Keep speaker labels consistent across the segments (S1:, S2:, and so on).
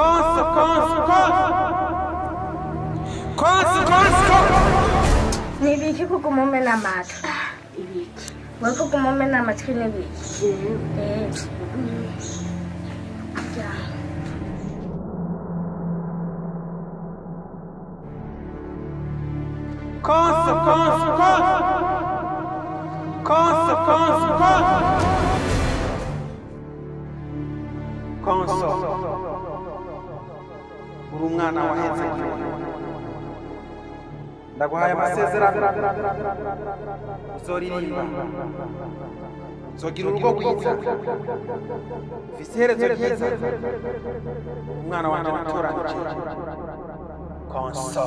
S1: Konso, konso, konso. Konso, konso.
S2: Ni ibiki kuguma umena amatwi?
S3: Ibiki?
S2: Wowe kuguma umena amatwi ni ibiki? Eh. Ya.
S1: Konso, konso, konso. Konso, konso, konso. Konso. Uri umwana waheze. Ndaguhaye amasezerano. Uzoririmba. Uzogira urugo rwiza. Ufise iherezo ryiza. Umwana wanje natoranije. Konso.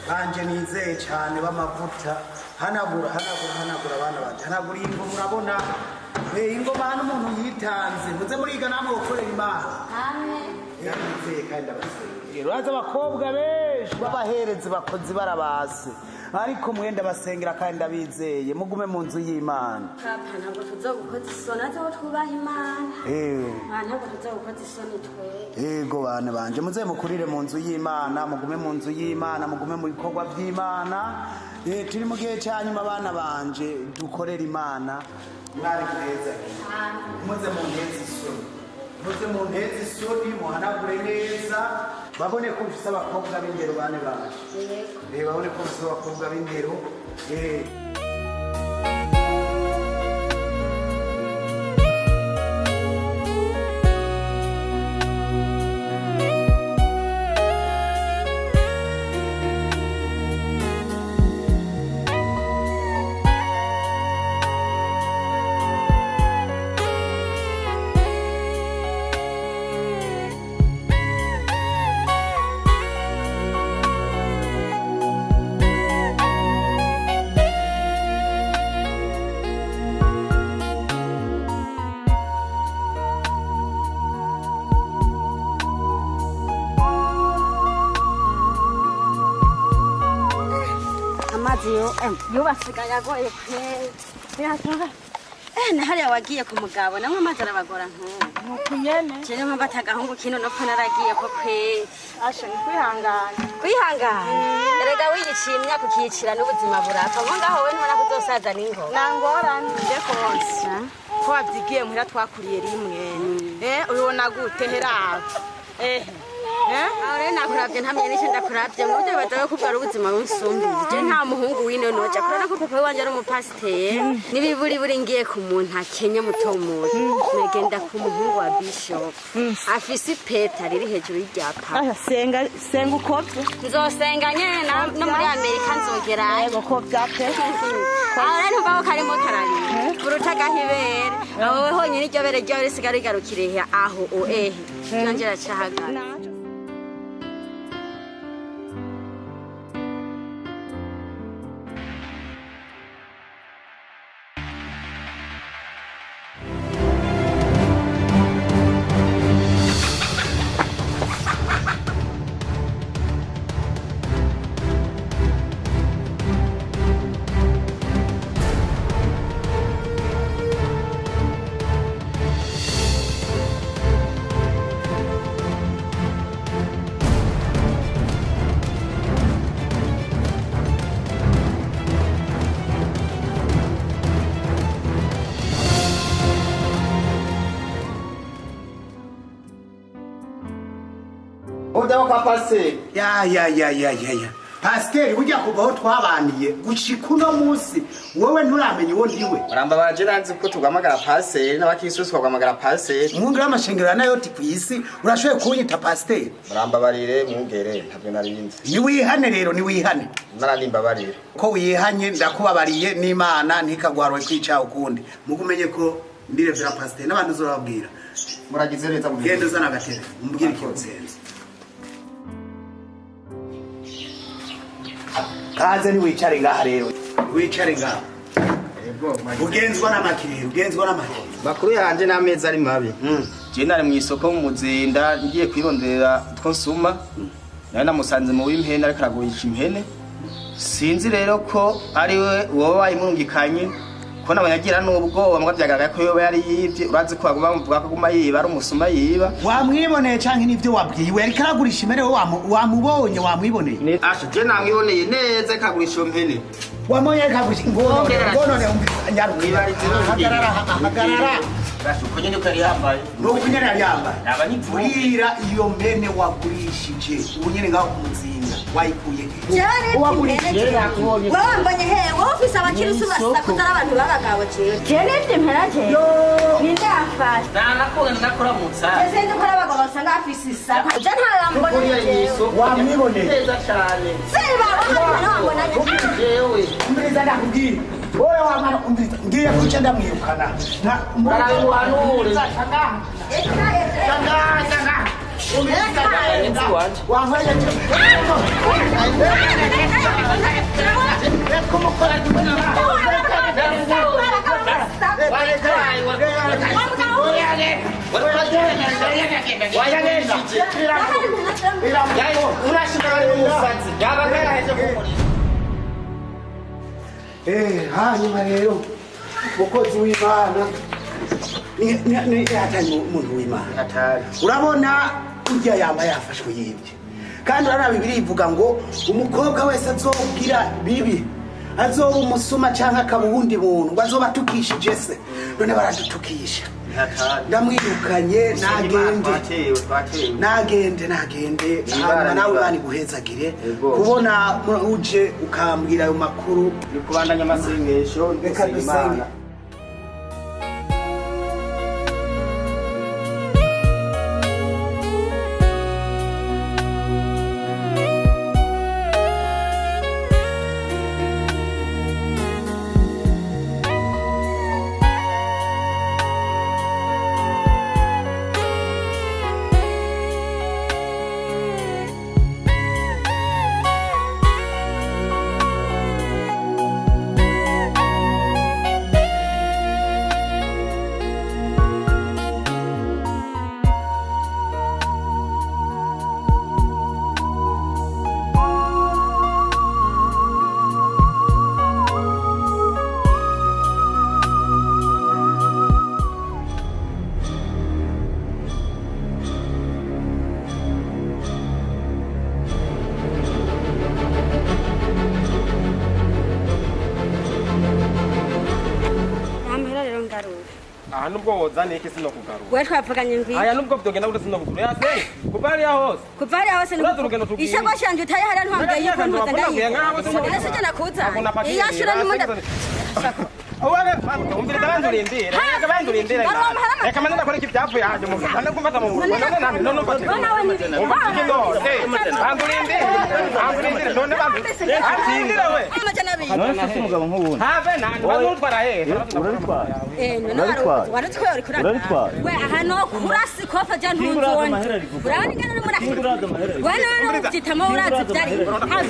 S4: Banje nizeye cyane b'amavuta, hanagura hanagura hanagura abana banje, hanagura iyi ngoma. Murabona ingoma hano umuntu yitanze, muze muriga namwe gukorera Imana.
S3: Amen.
S4: Nizeye kandi abasengera. Uraza abakobwa benshi b'abaherezi bakozi barabase, ariko mwenda basengera kandi ndabizeye, mugume mu nzu y'Imana.
S3: Papa, ntabwo tuzogukoza isoni, aho twubaha Imana. Ntabwo tuzogukoza isoni twe.
S4: Yego bana banje, muze mukurire mu nzu y'Imana, mugume mu nzu y'Imana, mugume mu bikorwa by'Imana. Turi mu gihe cya nyuma bana banje, dukorera Imana. Mwari neza. Muze mu nteze isoni. Muze mu nteze isoni, muhanagure neza. Babone ko mfise abakobwa b'indero bane banje.
S3: Yego.
S4: Babone ko mfise abakobwa b'indero.
S3: Yubasigaye agoye kwera. Na hariya wagiye ku mugabo namwe amazi arabagora nk'ubu.
S2: Nuko nyene.
S3: Jewe mpamvu atagahungu kino nopfa naragiye ko kwera.
S2: Asha ni kwihangana.
S3: Kwihangana? Erega wiyiciye imyaka ukiyicira n'ubuzima burapfa. Nko ngaho we ntubona ko uzosaza n'ingoga.
S5: Nta ngorane nje konsa. Ko wavyigiye muhira twakuriye rimwe. Ubibona gute herawe?
S3: Aho rero nakuravye ntamenye n'ico ndakuravye, mu buryo bibaza ko ubwo ari ubuzima bunsumbiye. Je nta muhungu w'ino noja, kubera ko papa wanje ari umupasiteri, n'ibiburiburi ngiye ku muntu akenye muto muto, nagenda ku muhungu wa bishop. Afise ipeta riri hejuru y'irya papa.
S5: Senga senga ukovye.
S3: Nzosenga nyene no muri Amerika nzogerayo.
S5: Yego kovya pe.
S3: Aho rero ntumva ko karimo kararira. Buruta agahibere. Aho honyine iryo bere ryawe risigara rigarukira aho ehe. Nanje racahagara.
S6: kwa pasiteri.
S4: Ya ya ya ya ya ya. Pasiteri burya kuva aho twabaniye gushika uno munsi wowe nturamenya uwo ndiwe.
S6: Urambabara je nanzi ko tugamagara pasiteri n'abakristo tukagamagara pasiteri.
S4: Umwungere w'amashengero ya Nayoti ku isi urashoboye kunyita pasiteri.
S6: Murambabarire mwungere ntabyo narinzi.
S4: Niwihane rero niwihane.
S6: Imana nimbabarire.
S4: Ko wihanye ndakubabariye n'Imana ntikagwarwe kwica ukundi. Mugumenye ko ndirevera pasiteri n'abantu uzobabwira.
S6: Muragize neza mu
S4: genda uzana agatere umbwire ikibazo. Kaze ni wicare ngaha rero. Wicare ngaha. Ugenzwa n'amakiri, ugenzwa n'amakiri.
S6: Makuru yanje n'amezi ari mabi. Je nari mu isoko mu Muzinda ngiye kwirondera utwo nsuma. Nari namusanze mu w'impene ariko aragurisha impene. Sinzi rero ko ari we wowe wayimurungikanye ko nabanyagira n'ubwoba mbwa byagaragaye ko yoba yari yivye. Urazi ko baguma bamuvuga ko aguma yiba ari umusuma yiba.
S4: Wamwiboneye canke nivyo wabwiwe? Ariko aragurisha impene wowe wamubonye wamwiboneye?
S6: Asha je namwiboneye neza ariko agurisha iyo mpene.
S4: Wamubonye ariko agurisha ngonone umvise nyaruguru. Hagarara hagarara.
S6: Asha uko nyene uko yari yambaye.
S4: Nuko nyene yari yambaye.
S6: Abanyibwira
S4: iyo mpene wagurishije ubu nyene ngaho ku Muzinda wayikuye he?
S3: Wowe mbonye he? Wowe ufise abakirisu basakuza ari abantu b'abagabo jewe. Jewe nivyo impera jewe. Nindafashe.
S7: Ntanakubona ndakuramutsa.
S3: Jewe sinzi ko ari abagabo basanga bafise isaka. Je ntarambona jewe.
S4: Wamwiboneye?
S7: Neza cane.
S3: Siba wowe ntiwambonanye.
S7: Jewe.
S4: Umviriza ndakubwira. Wowe wamara umviriza ngiye kuca ndamwirukana.
S7: Murabimuhanure.
S4: Hanyuma rero mukozi w'Imana ni hatari umuntu w'Imana. Urabona urya yama yafashwe yibye. Kandi urabona Bibiliya ivuga ngo umukobwa wese azobwira bibi azoba umusuma canke akaba uwundi muntu ngo azoba atukishije se. None baradutukisha. Ndamwirukanye nagende. Nagende nagende. Hanyuma nawe bani guhezagire kubona uje ukambwira ayo makuru.
S6: Ni kubandanya amasengesho
S4: reka dusenge.
S1: Nubwo wozana iki sinokugaruka.
S3: Wewe twavuganye ngwi.
S1: Aya nubwo vyogenda gute sinokugaruka. Ya se kuva hariya hose.
S3: Kuva hariya hose
S1: ni
S3: ishakoshi yanje utaye hariya ntwambwiye yuko ntuza ndayiza. Ese je nakuza. Iyo ashura nimunda.
S1: Owe umviriza bandurindira. Reka bandurindira. Reka manza ndakora iki byapfuye hanje mu nda kumfata mu none nani none umfate. Bandurindira. Bandurindira none bandurindira we.
S8: None se umugabo nk'ubundi.
S1: Have nani bazutwara he?
S8: Urabitwara.
S3: None warutwaye uri kuraka. We aha no kurasi kofa je ntunzonye. Urabona ingene uri muraka. We none ubyitamo urazi byari. Have.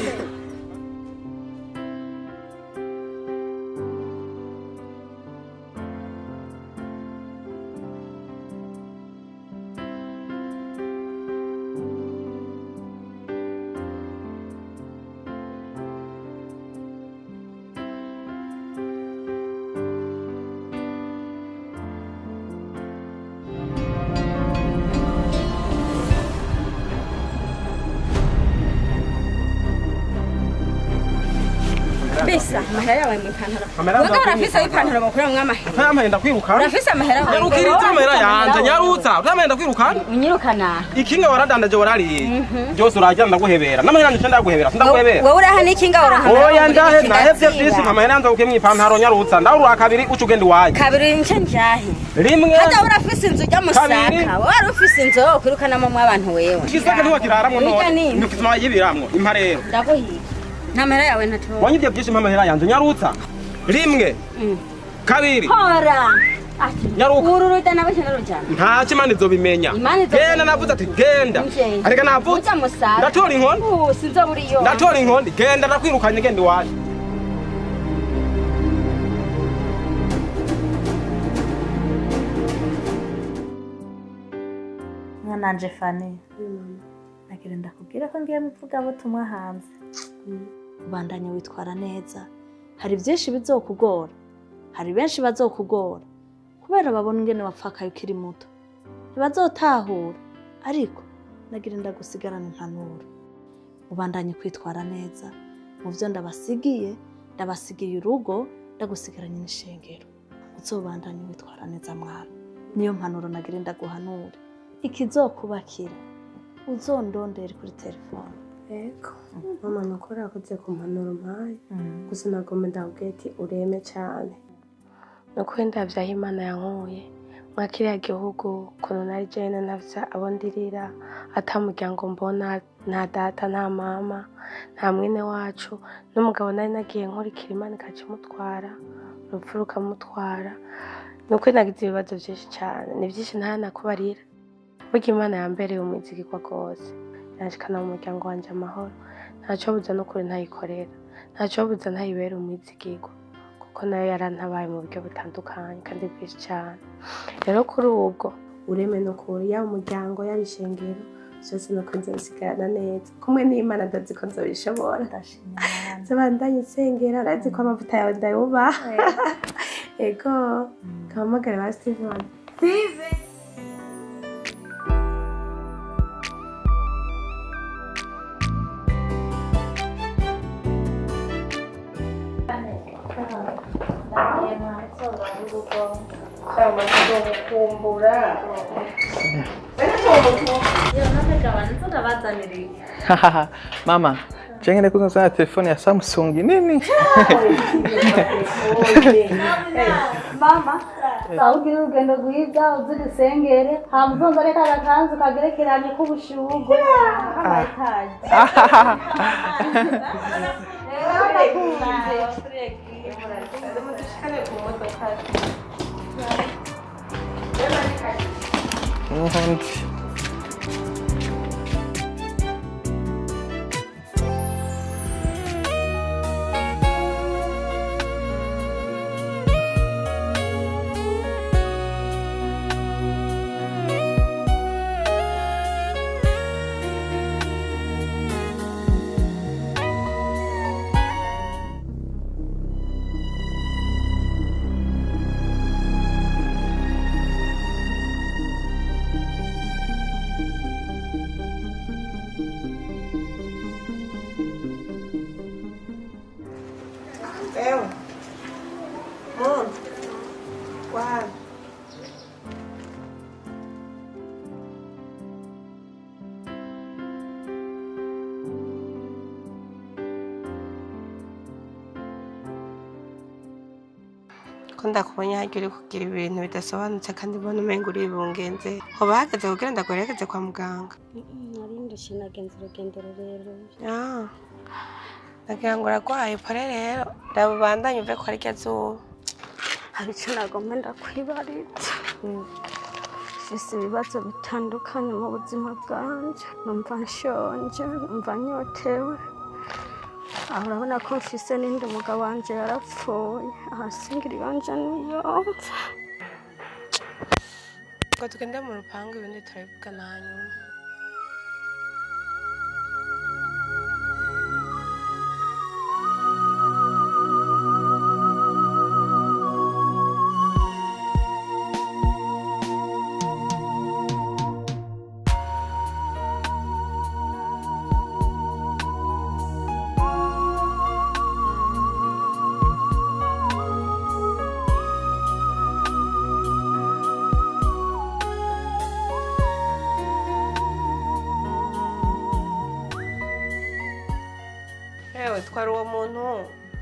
S3: Kabisa amahera yawe mu ipantaro. Wewe urafise ipantaro bakuramwo amahera.
S1: Utayamaye ndakwirukana.
S3: Urafise amahera wawe.
S1: Nyarukiriza amahera yanje nyarutsa. Utayamaye ndakwirukana.
S3: Unyirukana.
S1: Ikinga waradandaje warariye. Byose urajya ndaguhebera. N'amahera yanje ndaguhebera. Sindaguhebera.
S3: Wewe uraha n'ikinga uraha.
S1: Oya ndahe nahevye byinshi amahera yanje ukuye mu ipantaro nyarutsa. Ndawurura kabiri uca ugenda iwanyu.
S3: Kabiri nce njahe.
S1: Rimwe.
S3: Hata urafise inzu ujya musaka. Wari ufise inzu wo kwirukanamo mu abantu wewe.
S1: Igisaka ntiwakiraramwo none. Nukizima yibiramwo impa rero.
S3: Ndaguhiga. Nta mahera yawe ntatora.
S1: Wanyivye byinshi mpa amahera yanje nyarutsa. Rimwe. Kabiri.
S3: Hora.
S1: Nyaruka.
S3: Ururuta nawe cyane.
S1: Ntacyo Imana izobimenya. Genda navuze ati genda. Areka navuze. Ndatora inkondi.
S3: Sinzoburiyo.
S1: Ndatora inkondi. Genda ndakwirukanye genda iwacu.
S9: Mwananje Fani. Nagira ndakubwira ko ngiye mu ivugabutumwa hanze. Ubandanye witwara neza. Hari byinshi bizokugora. Hari benshi bazokugora. Kubera babona ingene wapfakaye ukiri muto. Ntibazotahura. Ariko nagira ndagusigarana impanuro. Ubandanye kwitwara neza. Mu byo ndabasigiye, ndabasigiye urugo, ndagusigaranye n'ishengero. Uzobandanye witwara neza mwana. Niyo mpanuro nagira ndaguhanure. Ikizokubakira uzondondere kuri telefone.
S10: Ego mama nuko urakoze ku mpanuro mpaye. Gusa nagomba ndakubwira ati ureme cyane. Nuko ndavye aho Imana yankuye mwa kiriya gihugu ukuntu nari jene ntafise abo ndirira, ata muryango mbona, nta data nta mama nta mwene wacu n'umugabo nari nagiye nkurikira Imana ikaca imutwara, urupfu rukamutwara. Nuko nagize ibibazo vyinshi cane, ni vyinshi ntanakubarira. Burya Imana yambereye umwizigirwa rwose, yanshikana mu muryango wanje amahoro. Ntaco buza n'ukuri ntayikorera, ntaco buza ntayibera umwizigirwa, kuko nayo yarantabaye mu buryo butandukanye kandi bwinshi cane. Rero kuri ubwo ureme n'ukuri, yaba umuryango yaba ishengero vyose nuko nzobisigarana neza kumwe n'Imana, ndazi ko nzobishobora. Nzobandanye nsengera, urazi ko amavuta yawe ndayubaha. Ego kampamagare ba Steven. Steven.
S11: Mama, jengene kuzana telefone ya Samsung nini?
S9: Mama, sawugira urugendo rwiza uzirusengere hama uzonzane ka gakanzu kagerekeranye k'ubushuhwe k'amayetaje.
S10: Ko ndakubonye harya uri kugira ibintu bidasobanutse kandi mbona umenga uribungenze, hoba hageze kugira ndaguherekeze kwa muganga?
S3: Nari ndushye nagenze urugendo rurerure.
S10: Nagira ngo uragwaye, pore rero ndabandanye uve kwa rirya zuba.
S3: Hari icyo nagomba ndakwibaritsa. Mfise ibibazo bitandukanye mu buzima bwanje, numva nshonje, numva nyotewe. Aho urabona ko mfise n'indi umugabo wanje yarapfuye, ahasingira iwanje niyomva.
S10: Ngo tugende mu rupangu ibindi turabivugana hanyuma. Ewe twari uwo muntu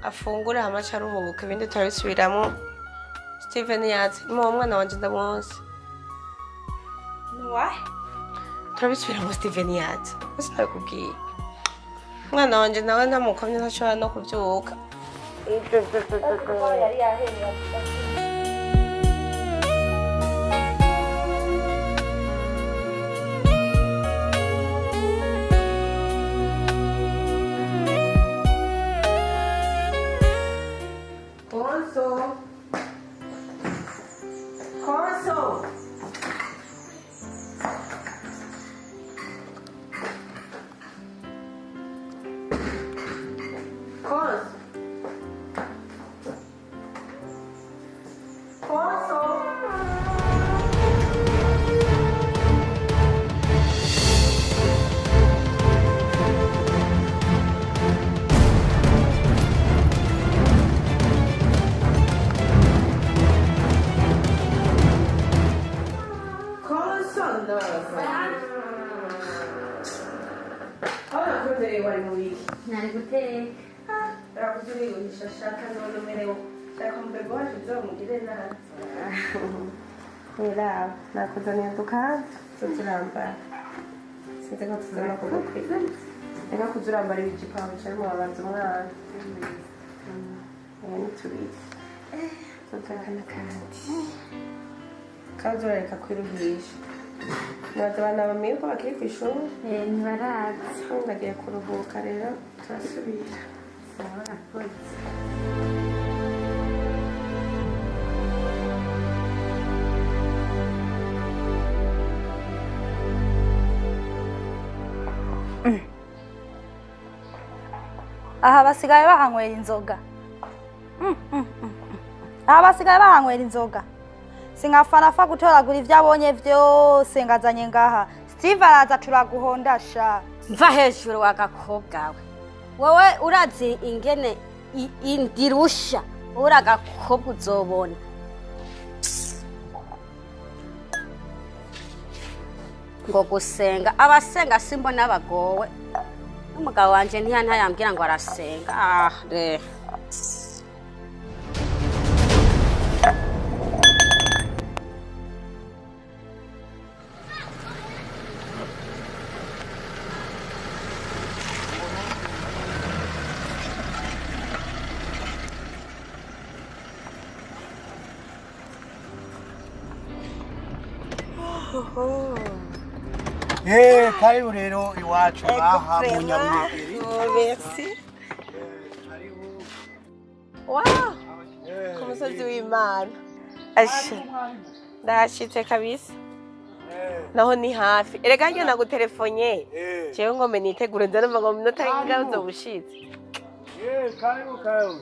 S10: afungura hamaca aruhuka ibindi turabisubiramo. Steven yatse ni uwo mwana wanje ndamwonse.
S5: Nuwahe?
S10: Turabisubiramo Steven yatse. Ese nabikubwiye. Umwana wanje nawe ntamukomye ntashobora no kubyuka.
S5: Yari yahereye.
S10: Konso. Konso. Konso. Konso. Konso no. Aho wari mu biki?
S3: Nari guteka.
S10: Urakoze uriruhisha shaka none umerewe. Shaka umubebe wacu uzamugire nabi. Raba, nakuzaniye udukanzu tuzurambara. Sinzi ko tuzana kugukwiza. Reka kuzurambara ibijipo aho wicaye mubabaza umwana. Aya ni tubiri. Tuzaka n'akandi. Kandi urareka kwiruhisha. Nibaza abana bamenye ko bakiri ku ishuri?
S3: Ntibaraza.
S10: Ndagiye kuruhuka rero turasubira.
S3: Sawa, urakoze.
S12: Aha basigaye bahanywera inzoga. Aha basigaye bahanywera inzoga. Singafana gutoragura ibyo abonye byose ngazanye ngaha. Steve araza turaguhonda sha.
S3: Mva hejuru wagakobwa we. Wowe urazi ingene indirusha uragakobwa uzobona. Ngo gusenga abasenga simbona bagowe. Umugabo wanje ntiyantayambwira ngo arasenga. Ah re.
S4: Karibu rero iwacu aha mu Nyabuyekeri.
S10: Merci. Wow. Ku musozi w'Imana. Asha. Ndashitse kabisa. Naho ni hafi. Erega njye nagutelefone. Jewe ngome nitegure nza numva ngo minota ingahe uzobushitse.
S4: Karibu karibu.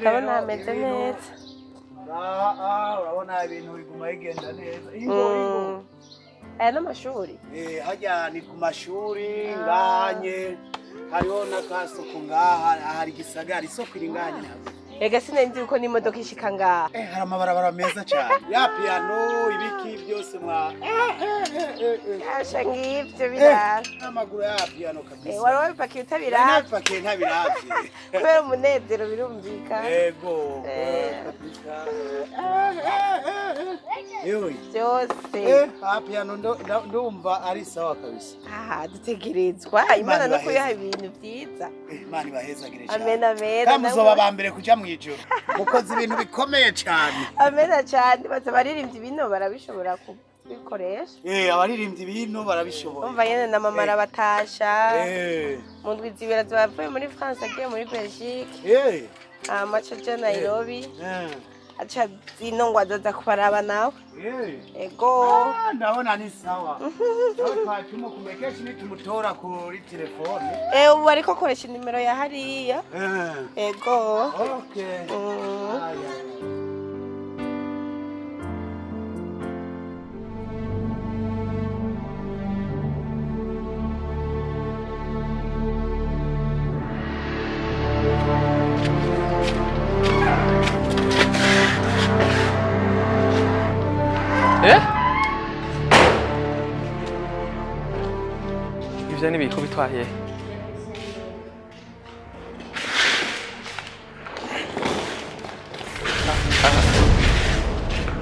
S10: Ndabona hameze neza.
S4: Urabona ibintu biguma bigenda neza. Ingo ingo.
S10: Aya n'amashuri?
S4: Hajya ni ku mashuri nganye hariho n'akasoko ngaha hari igisagara isoko iri nganye ntabwo.
S10: Ega sinari uko n'imodoka ishika ngaha.
S4: Hari amabarabara meza cyane. Ya piano ibiki byose mwa.
S10: Asha ngivyo birara.
S4: Amaguru ya piano kabisa.
S10: Wari wabipakiye utabiraba?
S4: Nabipakiye ntabiravye.
S10: Kubera umunezero birumvikana.
S4: Ego. Kabisa. Yewe.
S10: Byose.
S4: Piano ndumva ari sawa kabisa.
S10: Ah, dutegerezwa Imana no kuyaha ibintu byiza.
S4: Imana ibahezagire cyane.
S10: Amen amen.
S4: Kandi muzoba ba mbere kuja mwijuru. Mukoze ibintu bikomeye cyane.
S10: Amen cyane. Baza baririmbye bino barabishobora kubikoresha.
S4: Abaririmbyi bino barabishobora.
S10: Umva nyene na mama arabatasha. Mu ndwi zibiri bavuye muri France agiye muri Belgique. Amaca aja Nairobi. Acha zino ngo azoza kubaraba nawe. Ego.
S4: Ndabona ni sawa. Nawe twatuma kumekesha nitumutora kuri telefone.
S10: Ubu ariko akoresha nimero ya hariya. Ego.
S4: Okay.
S11: Ivyo ni ibiko bitwaye.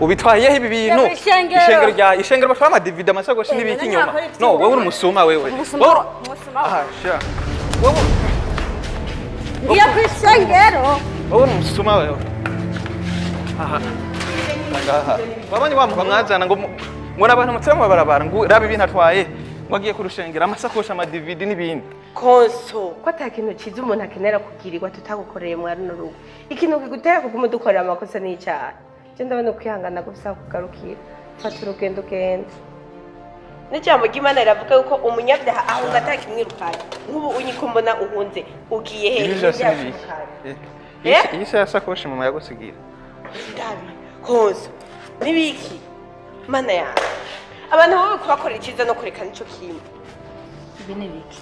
S11: Ubitwaye ibi bintu.
S3: Ishengero.
S11: Ishengero rya ishengero batwara ama DVD amasakoshi n'ibiki inyuma. No, wewe uri umusuma wewe.
S3: Umusuma. Umusuma.
S11: Ah, sha. Wewe
S3: Ngiye ku ishengero.
S11: Wewe uri umusuma wewe. Aha. Ngaha. Wabonye wa mugabo mwazana ngo ngo n'abantu mutse mu barabara ngo raba ibintu atwaye ngo agiye kurushengera amasakoshi ama DVD n'ibindi.
S10: Konso ko ata kintu cyiza umuntu akenera kugirirwa tutagukoreye mwa runo rugo, ikintu kigutera kuguma udukorera amakosa n'icyaha. Je ndabona ukwihangana gusa kugarukira, fata urugendo ugende. N'ijambo ry'Imana riravuga yuko umunyabyaha ahunga atakimwirukanye. Nk'ubu unyiko mbona uhunze ugiye hehe?
S11: Ibi vyose ni ibiki? Iyi se yasakoshi mama yagusigira.
S10: Ndabi konso nibiki mana yawe, abantu bobe kubakorera icyiza no kureka nico kimwe.
S9: Ibi ni biki?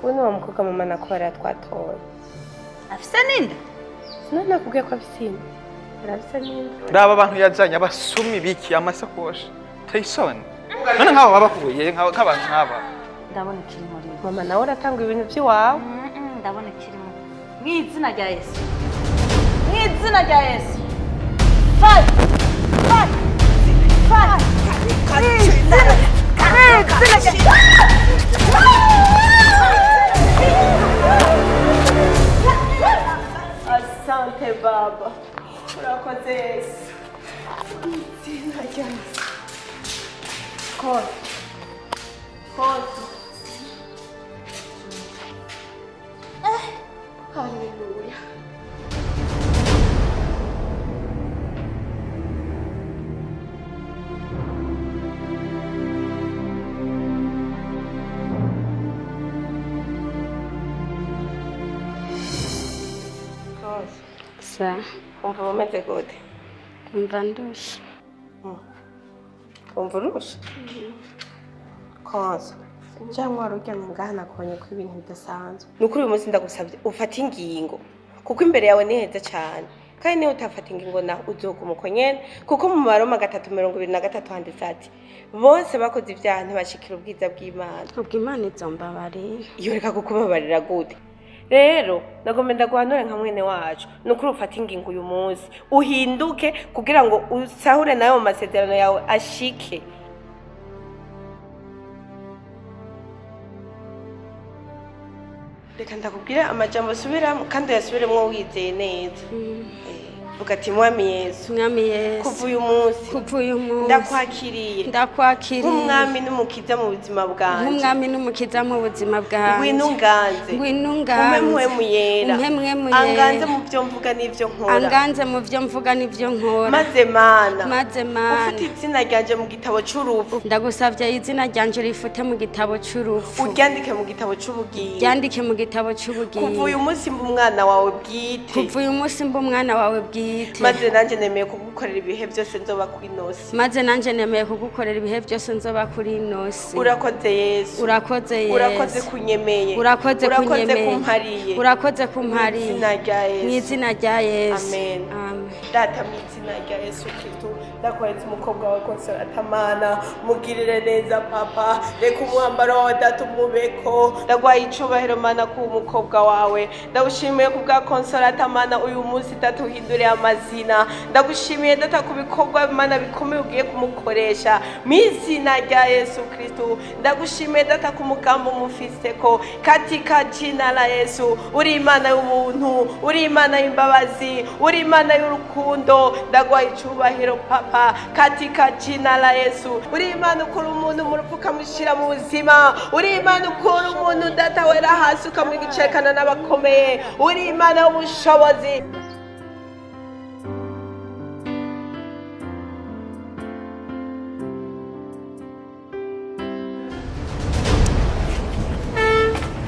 S10: Uyu ni wa mukobwa mama nakora twatoye.
S9: Afise n'inda?
S10: Sinari nakubwiye ko afise inda. Arafise n'inda.
S11: Raba abantu yazanye abasumi biki amasakoshi. Tayisoni. None nk'aba babakuye nk'abantu nk'aba.
S9: Ndabona ikiri muri.
S10: Mama nawe uratanga ibintu by'iwawe.
S9: Ndabona ikiri muri. Mu izina rya Yesu. Mu izina rya Yesu. Fight! Fight! Fight! Mu izina rya Yesu.
S10: Asante baba. Urakoze Yesu. Izina rya Yesu. Konso. Konso. Haleluya. Konso.
S3: Sa.
S10: Umva umeze gute?
S3: Umva ndushe.
S10: Umva urushe? Konso. Cyangwa wari uryamye ngaha nakubonye ko ibintu bidasanzwe. Ni ukuri uyu munsi ndagusabye ufate ingingo, kuko imbere yawe ni heza cyane. Kandi niba utafata ingingo naho uzoguma uko nyene, kuko mu Baroma 3:23 handitse ati bose bakoze ibyaha ntibashikira ubwiza bw'Imana.
S3: Ubwo Imana izombabarira.
S10: Iyo reka kukubabarira gute? Rero nagomba ndaguhanure nka mwene wacu, ni ukuri ufate ingingo uyu munsi uhinduke kugira ngo usahure nawe mu masezerano yawe ashike. Reka ndakubwire amajambo usubiramo kandi uyasubiremo wizeye neza. Vuga ati Mwami Yesu,
S3: Mwami Yesu,
S10: kuva uyu munsi,
S3: kuva uyu munsi
S10: ndakwakiriye,
S3: ndakwakiriye
S10: nk'umwami n'umukiza mu buzima bwanjye,
S3: nk'umwami n'umukiza mu buzima bwanjye.
S10: Ngwino unganze,
S3: ngwino unganze,
S10: umpe mpwemu yera,
S3: umpe mpwemu yera,
S10: anganze mu byo mvuga n'ibyo nkora,
S3: anganze mu byo mvuga n'ibyo nkora.
S10: Maze Mana,
S3: maze Mana,
S10: ufite izina ryanje mu gitabo c'urupfu,
S3: ndagusavye izina ryanje rifute mu gitabo c'urupfu,
S10: uryandike mu gitabo c'ubugingo,
S3: ryandike mu gitabo c'ubugingo.
S10: Kuva uyu munsi mba umwana wawe bwite,
S3: kuva uyu munsi mba umwana wawe bwite.
S10: Maze nanje nemeye kugukorera ibihe byose nzoba kuri nosi.
S3: Maze nanje nemeye kugukorera ibihe byose nzoba kuri nosi.
S10: Urakoze Yesu.
S3: Urakoze Yesu.
S10: Urakoze kunyemeye.
S3: Urakoze kunyemeye.
S10: Urakoze kumpariye.
S3: Urakoze kumpariye.
S10: Mu izina rya Yesu.
S3: Mu izina rya Yesu.
S10: Amen.
S3: Amen.
S10: Data mu izina rya Yesu Kristo, ndakwetse umukobwa wawe Consolata, mugirire neza papa, reka umwambaro wawe data umubeko. Ndagwaye icubahiro Mana ku umukobwa wawe, ndagushimiye ku bwa Consolata Mana uyu munsi data uhindure amazina. Ndagushimiye data ku bikorwa Mana bikomeye ugiye kumukoresha mu izina rya Yesu Kristo. Ndagushimiye data ku mugambi umufiseko katika jina la Yesu. Uri Imana y'ubuntu, uri Imana y'imbabazi, uri Imana y'urukundo. Ndagwaye icubahiro papa katika jina la Yesu. Uri Imana ukura umuntu mu rupfu ukamushyira mu buzima, uri Imana ukura umuntu data wera hasi ukamwicekana n'abakomeye, uri Imana y'ubushobozi.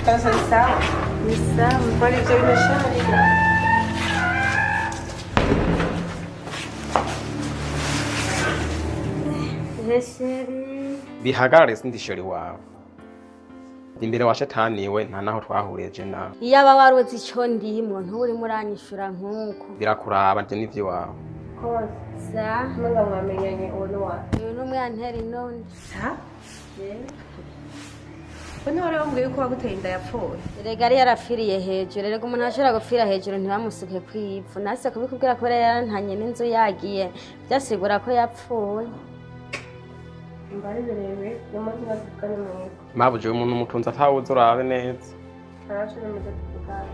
S10: Sasa ni sawa?
S3: Ni sawa.
S10: Kwani ibyo bimeshaharira?
S1: Bihagarare sindishori wawe. Imbere wa shetani we nta naho twahuriye je nawe.
S3: Iyaba waruzi ico ndimwo nturimo uranyishura nkuko.
S1: Birakuraba nje n'ivyo wawe.
S10: Kose.
S3: Sa.
S10: Munga mwamenyanye uwo ni wawe.
S3: Uyu ni umwantera inonde.
S10: Sa? None wari wambwiye yuko waguteye inda yapfuye.
S3: Erega yari yarapfiriye hejuru, erega umuntu ashobora gupfira hejuru ntibamusuke kw'ivu. Nase kubikubwira kubera yarantanye n'inzu yagiye, byasigura ko yapfuye.
S10: Mbari birebire, niyo mpamvu tuvugane mwebwe.
S1: Mabuje umuntu umutunzi atawuzi urabe neza.
S10: Ntaco nimuze tuvugane.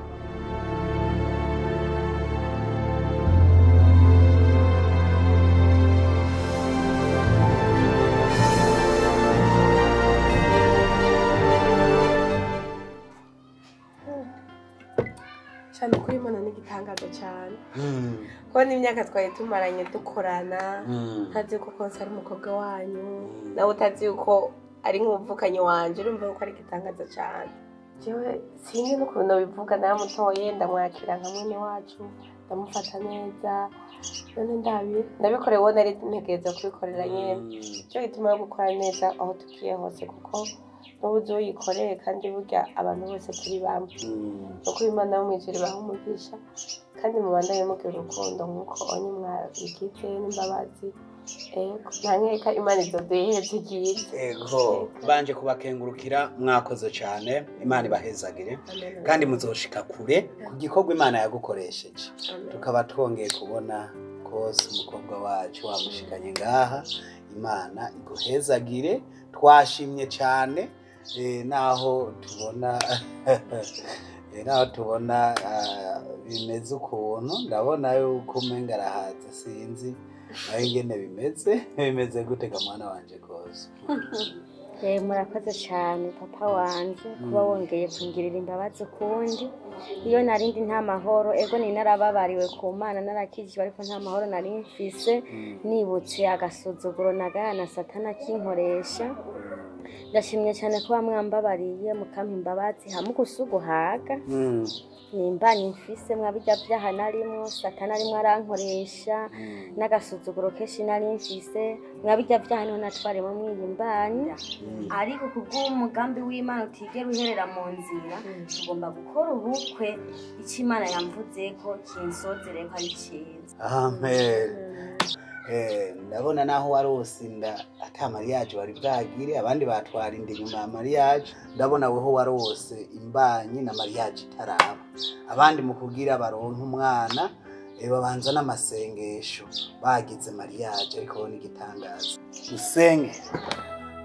S10: Cyane kuri Imana ni igitangaza cyane. Kubona imyaka twari tumaranye dukorana, ntazi yuko konsa ari umukobwa wanyu, nawe utazi yuko ari nk'umuvukanyi wanje, urumva yuko ari igitangaza cyane. Jewe sinzi n'ukuntu bivuga, naramutoye ndamwakira nka mwene wacu, ndamufata neza, none ndabikoreye uwo nari ntegereza kubikorera nyene. Nico gituma yo gukora neza aho tugiye hose, kuko n'ubu uyikoreye kandi burya abantu bose turi bamwe. Nuko Imana yo mw'ijuru ibaha umugisha, kandi mubandanye mugira urukundo nk'uko onye mwabigize n'imbabazi. Ego, nta nkeka Imana izoduhereza ibyiza.
S4: Ego, banje kubakengurukira, mwakoze cyane, Imana ibahezagire kandi muzoshika kure ku gikorwa Imana yagukoresheje. Tukaba twongeye kubona kose umukobwa wacu wamushikanye ngaha, Imana iguhezagire. Twashimye cyane, naho tubona naho tubona bimeze ukuntu, ndabona yuko umenga arahaze, sinzi nawe ingene bimeze gute ga mwana wanje kose.
S3: Murakoze cyane papa wanje kuba wongeye kungirira imbabazi ukundi. Iyo narindi nta mahoro, ego ni narababariwe ku Mana narakijijwe, ariko nta mahoro nari mfise. Nibutse agasuzuguro nagana Satana kinkoresha. Ndashimye cyane kuba mwambabariye mukampa imbabazi hamwe gusuguhaga. Nimbanye mfise mwabijya byaha narimwo, Satana arimwo arankoresha n'agasuzuguro kenshi nari mfise, mwabijya byaha niho natwaremo mwiyimbanye. Ariko kubw'umugambi w'Imana utigera uherera mu nzira, tugomba gukora ubukwe icyo Imana yamvuze ko kinsozere ko ari cyiza.
S4: Amen. Ndabona naho warose inda ata mariage wari bwagire, abandi batwara inda inyuma ya mariage, ndabona weho warose imbanyi na mariage itaraba. Abandi mu kugira baronke umwana babanza n'amasengesho bagize mariage, ariko bo n'igitangaza. Usenge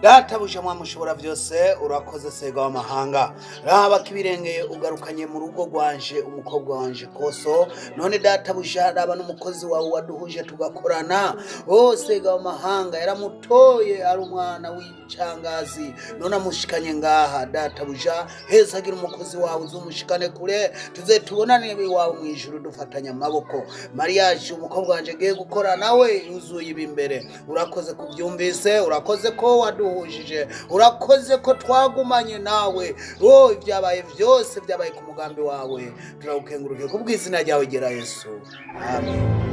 S4: Databuja mwamushobora byose, urakoze sega w'amahanga. Raba kibirengeye ugarukanye mu rugo rwanje umukobwa wanje Koso. None databuja raba n'umukozi wawe waduhuje tugakorana. O sega w'amahanga yaramutoye ari umwana w'icangazi, none amushikanye ngaha. Databuja hezagira umukozi wawe uzumushikane kure, tuze tubonane iwawe mu ijuru dufatanya amaboko. Mariage umukobwa wanje agiye gukora nawe yuzuye ibimbere. Urakoze kubyumvise, urakoze ko waduhuje, urakoze ko twagumanye nawe. Oh, ibyabaye byose byabaye ku mugambi wawe. Turagukengurukiye kubw'izina ryawe gera Yesu. Amen.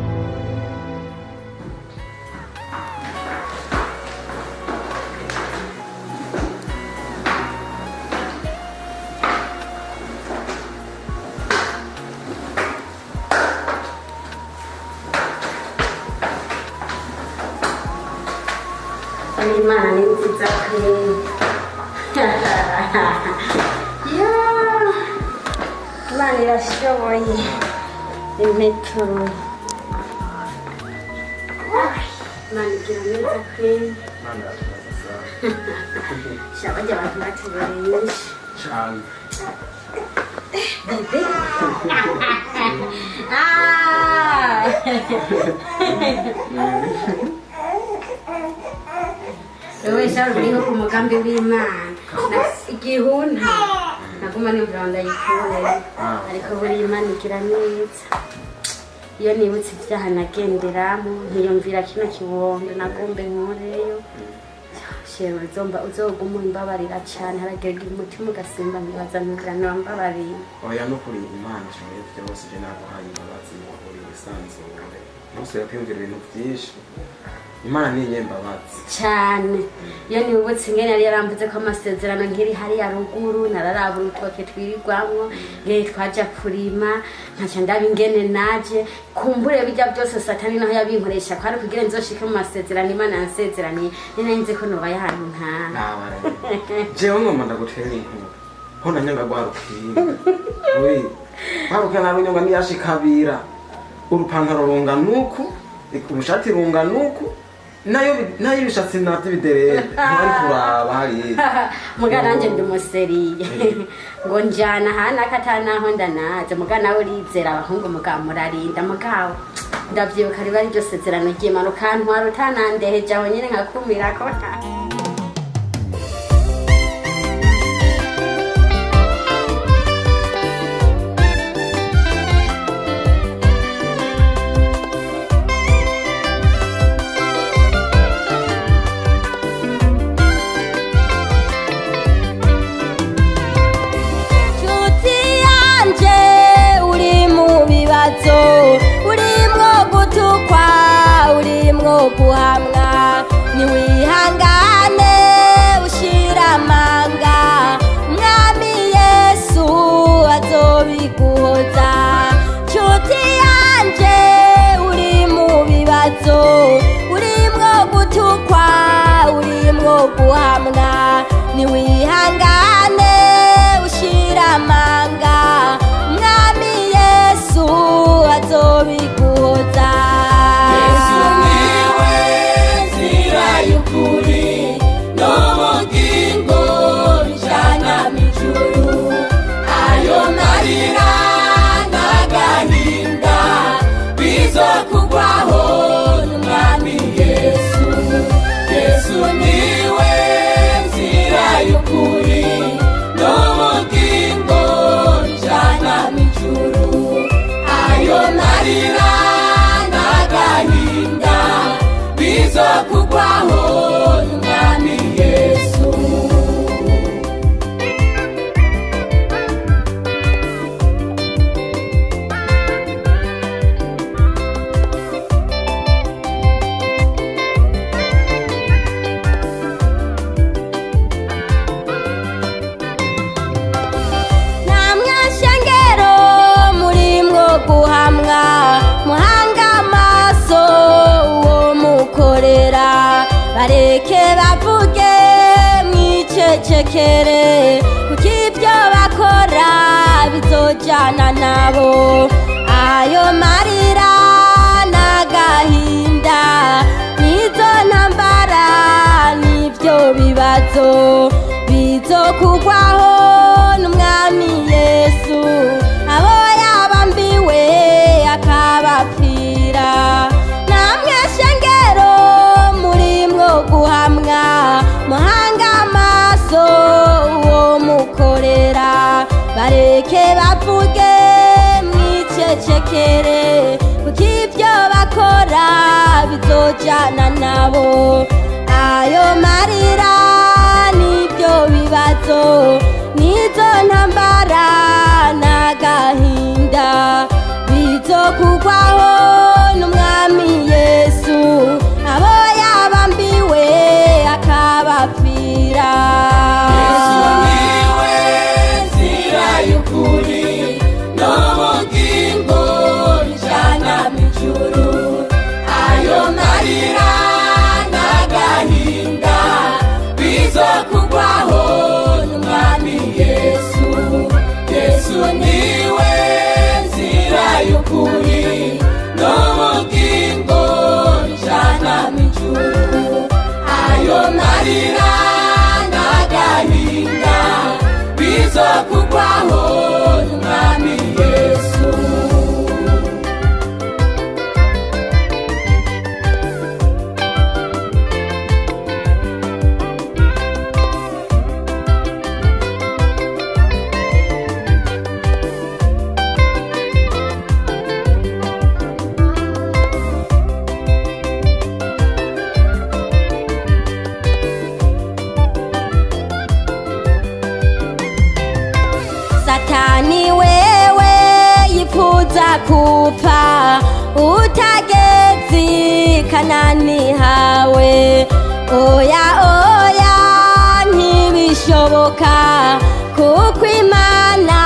S3: Imana ni nziza kuri. Imana irashoboye. Impeturo. Imana igira neza kuri. Shabajya abantu batubereye nyinshi.
S1: Cyane.
S3: Bebe. Ah! Wewe shauri uriho ku mugambi w'Imana. Igihunta naguma nimvura ndayikure, ariko buri Imana igira neza. Iyo nibutse ibyaha nagenderamo, nkiyumvira kino kibondo nagombe nkureyo. Shewe uzomba uzoguma imbabarira cyane, haragera umutima ugasimba nkibaza ntugira ntiwambabariye.
S1: Oya no kuri Imana ishoboye byose, je naguhaye imbabazi uri wisanzure. Ntusubire kwiyumvira ibintu byinshi. Imana ni inyembabazi
S3: cyane. Iyo nibutse ingene yari yaramvuze ko amasezerano nkiri hariya ruguru, nararaba urutoke twirirwamwo, ngene twaja kurima, nkaca ndaba ingene naje kumbure bijya byose Satani naho yabinkoresha kwari kugira nzoshike mu masezerano Imana yansezeraniye. Nari nzi ko nobaye ahantu nkaha.
S1: Jewe ngomba ndagutera inkuru ho nanyanga rwa rukinga. Ui, rwa rukinga narunyonga niyashikabira urupantaro rungana uku, urushati rungana uku, nayo nayo ibishatsi navyo biderere ntari kuraba hariya.
S3: Muga nanje ndi umuseriye ngo njana hanaka atanaho ndanaze. Muga nawe urizera abahungu, muga murarinda mugabo ndavyibuka riba ari ryo sezerano ry'Imana, ukantwara utanandeheje aho nyene nkakumirako.
S13: Nshuti yanje uri mu bibazo, urimwo gutukwa, urimwo guhamwa, niwihangane ushira amanga, Mwami Yesu azobiguhoza. Nshuti yanje uri mu bibazo, urimwo gutukwa, urimwo guhamwa, niwihangane ushira amanga, Mwami Yesu azobiguhoza.
S14: Yesu niwe nzira y'ukuri n'ubugingo bijana mw'ijuru, ayo marira n'agahinda bizokugwaho n'Umwami Yesu. Yesu niwe nzira y'ukuri n'ubugingo bijana mw'ijuru, ayo marira n'agahinda bizokugwaho n'Umwami Yesu.
S13: Namwe shengero murimwo guhamwa, muhanga amaso uwo mukorera, bareke bavuge mwicecekere, kuko ibyo bakora bizojana nabo. Ayo marira n'agahinda nizo ntambara nibyo bibazo bizokugwaho n'Umwami Yesu, abo yabambiwe akabapfira. Namwe shengero murimwo guhamwa, muhanga amaso uwo mukorera, bareke bavuge mwicecekere, kuko ibyo bakora bizojana nabo. Ayo marira nibyo bibazo nizo ntambara n'agahinda bizokugwaho n'Umwami Yesu, abo yabambiwe akabapfira.
S14: Yesu niwe nzira y'ukuri n'ubugingo bijana mw'ijuru, ayo marira n'agahinda bizokugwaho n'Umwami Yesu. Yesu niwe nzira y'ukuri n'ubugingo bijana mw'ijuru, ayo marira n'agahinda bizokugwaho n'Umwami Yesu.
S13: Satani Kanani hawe. Oya oya, ntibishoboka, kuko Imana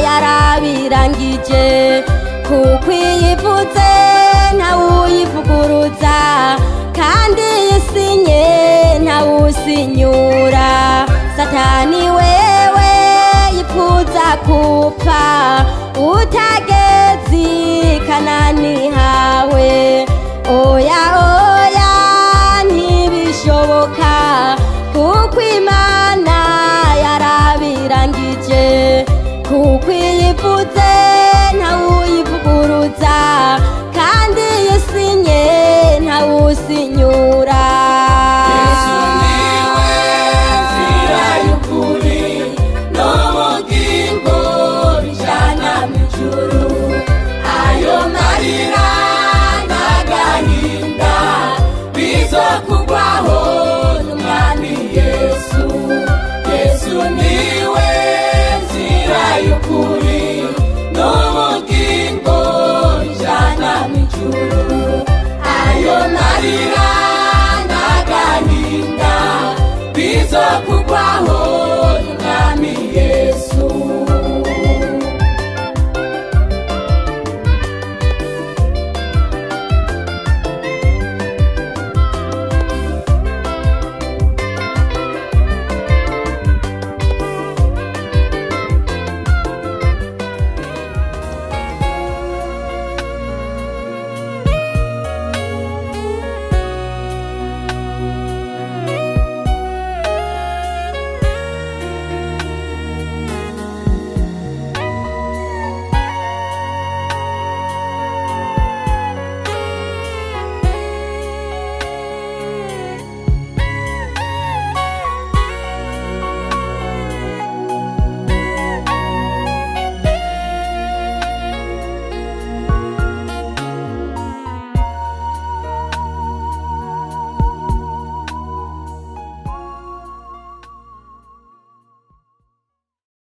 S13: yarabirangije, kuko iyivuze ntawuyivuguruza, kandi isinye ntawusinyura. Satani wewe yifuza kupfa utagezi Kanani hawe. Oya oya, ntibishoboka, kuko Imana yarabirangije, kuko iyivuze ntawuyivuguruza, kandi isinye ntawusinyura.
S14: Yesu niwe nzira y'ukuri n'ubugingo bijana mw'ijuru.